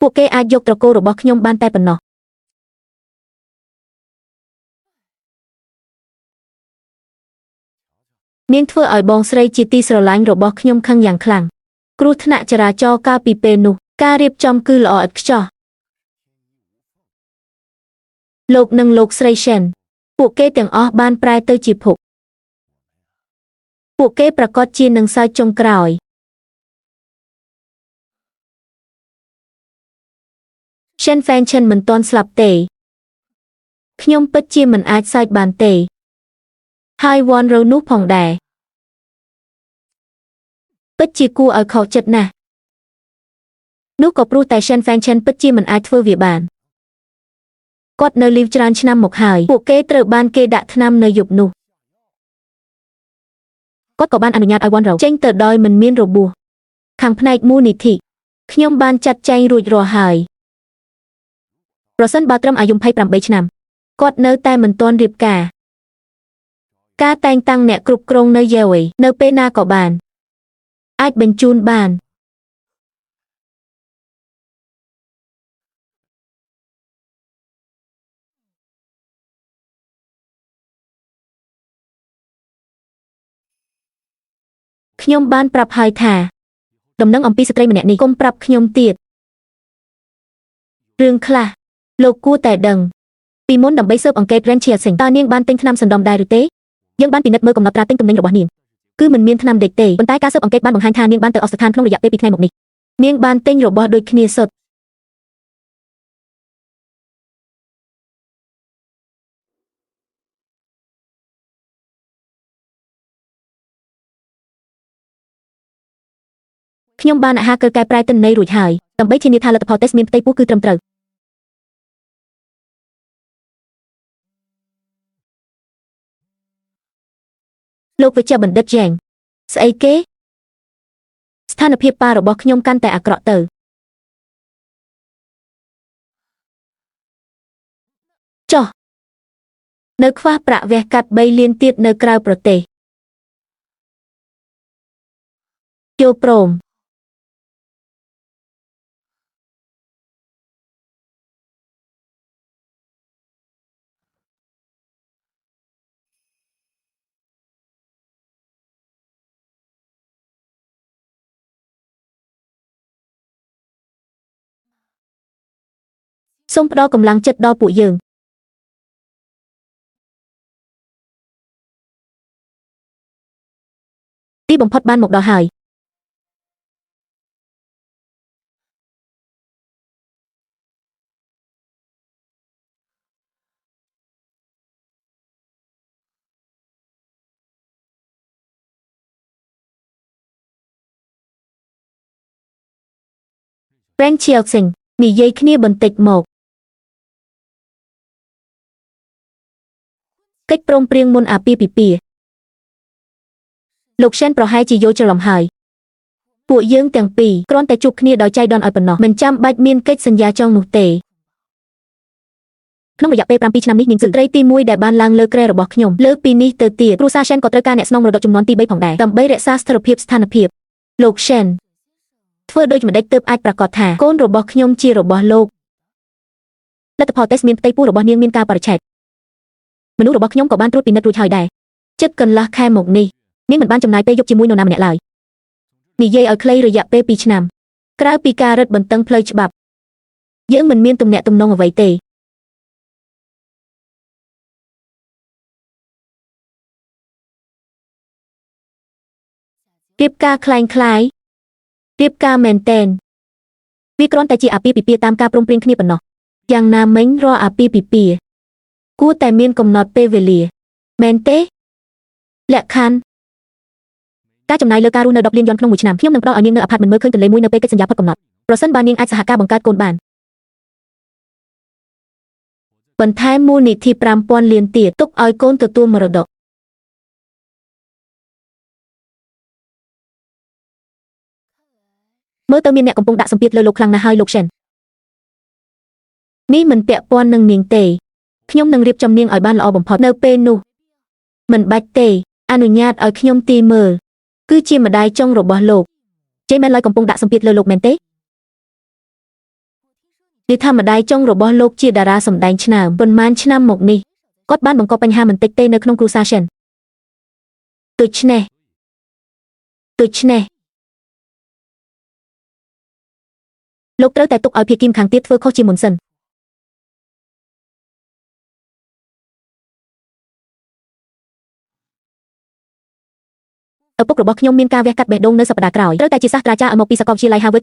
ពួកគេអាចយកត្រកូលរបស់ខ្ញុំបានតែប៉ុណ្ណោះនាងធ្វើឲ្យបងស្រីជាទីស្រឡាញ់របស់ខ្ញុំខឹងយ៉ាងខ្លាំងគ្រោះថ្នាក់ចរាចរណ៍កាលពីពេលនោះការរៀបចំគឺល្អឥតខ្ចោះលោកនិងលោកស្រី Shen ពួកគេទាំងអស់បានប្រែទៅជាភក់ពួកគេប្រកាសជានឹងសើចចុងក្រោយ Shen Fangchen មិនទាន់ស្លាប់ទេខ្ញុំពិតជាមិនអាចសើចបានទេហើយ Wan Rou នោះផងដែរពិតជាគួរឲ្យខកចិត្តណាស់នោះក៏ព្រោះតែ Shen Fangchen ពិតជាមិនអាចធ្វើវាបានគាត់នៅលីវច្រើនឆ្នាំមកហើយពួកគេត្រូវបានគេដាក់ថ្នាំនៅយប់នោះគាត់ក៏បានអនុញ្ញាតឲ្យ Wan Rou ចេញទៅដោយមិនមានរបួសខាងផ្នែកមូលនិធិខ្ញុំបានចាត់ចែងរួចរាល់ហើយប្រសិនបើត្រឹមអាយុ28ឆ្នាំគាត់នៅតែមិនទាន់រៀបការការតែងតាំងអ្នកគ្រប់គ្រងនៅយេវនៅពេលណាក៏បានអាចបញ្ជូនបានខ្ញុំបានប្រាប់ហើយថាដំណឹងអំពីស្ត្រីម្នាក់នេះកុំប្រាប់ខ្ញុំទៀតរឿងខ្លះលោកគួរតែដឹងពីមុនដើម្បីស៊ើបអង្កេត Ren Chia Sing តើនាងបានទិញថ្នាំសណ្ដំដែរឬទេយើងបានពិនិត្យមើលកំណត់ត្រាទិញទំនិញរបស់នាងគឺមិនមានថ្នាំដេកទេប៉ុន្តែការស៊ើបអង្កេតបានបង្ហាញថានាងបានទៅអស់ស្ថានក្នុងរយៈពេល2ថ្ងៃមកនេះនាងបានទិញរបស់ដូចគ្នាសុទ្ធខ្ញុំបានអាហារកើកែប្រែទិន្នន័យរួចហើយដើម្បីធានាថាលទ្ធផលតេស្តមានផ្ទៃពោះគឺត្រឹមត្រូវលោកវិជ្ជបណ្ឌិតយ៉ែងស្អីគេស្ថានភាពប៉ារបស់ខ្ញុំកាន់តែអាក្រក់ទៅចុះនៅខ្វះប្រាក់វះកាត់3លានទៀតនៅក្រៅប្រទេសយល់ព្រមសូមផ្ដល់កម្លាំងចិត្តដល់ពួកយើងទីបំផុតបានមកដល់ហើយ Ren Chiao-sing និយាយគ្នាបន្តិចមកកិច្ចព្រមព្រៀងមុនអាពាហ៍ពិពាហ៍លោក Shen ប្រហែលជាយល់ច្រឡំហើយពួកយើងទាំងពីរគ្រាន់តែជួបគ្នាដោយចៃដន្យឲ្យប៉ុណ្ណោះមិនចាំបាច់មានកិច្ចសន្យាចងនោះទេក្នុងរយៈពេល7ឆ្នាំនេះនាងគឺស្ត្រីទី1ដែលបានឡើងលើគ្រែរបស់ខ្ញុំលើកពីនេះទៅទៀតគ្រួសារ Shen ក៏ត្រូវការអ្នកស្នងមរតកចំនួនទី3ផងដែរដើម្បីរក្សាស្ថិរភាពស្ថានភាពលោក Shen ធ្វើដូចម្ដេចទើបអាចប្រកាសថាកូនរបស់ខ្ញុំជារបស់លោកលទ្ធផលតេស្តមានផ្ទៃពោះរបស់នាងមានការបរិច្ឆេទមនុស្សរបស់ខ្ញុំក៏បានត្រួតពិនិត្យរួចហើយដែរជិតកន្លះខែមកនេះនាងមិនបានចំណាយពេលយប់ជាមួយនរណាម្នាក់ឡើយនិយាយឲ្យខ្លីរយៈពេល2ឆ្នាំក្រៅពីការរឹតបន្តឹងផ្លូវច្បាប់យើងមិនមានទំនាក់ទំនងអ្វីទេរៀបការคล้ายៗរៀបការមែនទែនវាគ្រាន់តែជាអាពាហ៍ពិពាហ៍តាមការព្រមព្រៀងគ្នាប៉ុណ្ណោះយ៉ាងណាមិញរាល់អាពាហ៍ពិពាហ៍គួរតែមានកំណត់ពេលវេលាមែនទេលក្ខខណ្ឌការចំណាយលើការរស់នៅ10លានយន់ក្នុងមួយឆ្នាំខ្ញុំនឹងផ្ដល់ឲ្យនាងនៅអាផាតមិនមើលឃើញទន្លេមួយនៅពេលកិច្ចសន្យាផុតកំណត់ប្រសិនបើនាងអាចសហការបង្កើតកូនបានបន្ថែមមូលនិធិ5000លានទៀតទុកឲ្យកូនទទួលមរតកមើលទៅមានអ្នកកំពុងដាក់សម្ពាធលើលោកខ្លាំងណាស់ហើយលោក Shen នេះមិនពាក់ព័ន្ធនឹងនាងទេខ្ញុំនឹងរៀបចំនាងឲ្យបានល្អបំផុតនៅពេលនោះមិនបាច់ទេអនុញ្ញាតឲ្យខ្ញុំទីមើលគឺជាម្ដាយចុងរបស់លោកជេមែនឡើយកំពុងដាក់សម្ពាធលើលោកមែនទេ នេះថាម្ដាយចុងរបស់លោកជាតារាសម្ដែងឆ្នើមប៉ុន្មានឆ្នាំមកនេះគាត់បានបង្កបញ្ហាមិនតិចទេនៅក្នុងគ្រួសារ Shen ដូច្នេះដូច្នេះលោកត្រូវតែទុកឲ្យភាគីម្ខាងទៀតធ្វើខុសជាមុនសិនឪពុករបស់ខ្ញុំមានការវះកាត់បេះដូងនៅសប្តាហ៍ក្រោយត្រូវតែជាសាស្ត្រាចារ្យឲ្យមកពីសាកលវិទ្យាល័យ Harvard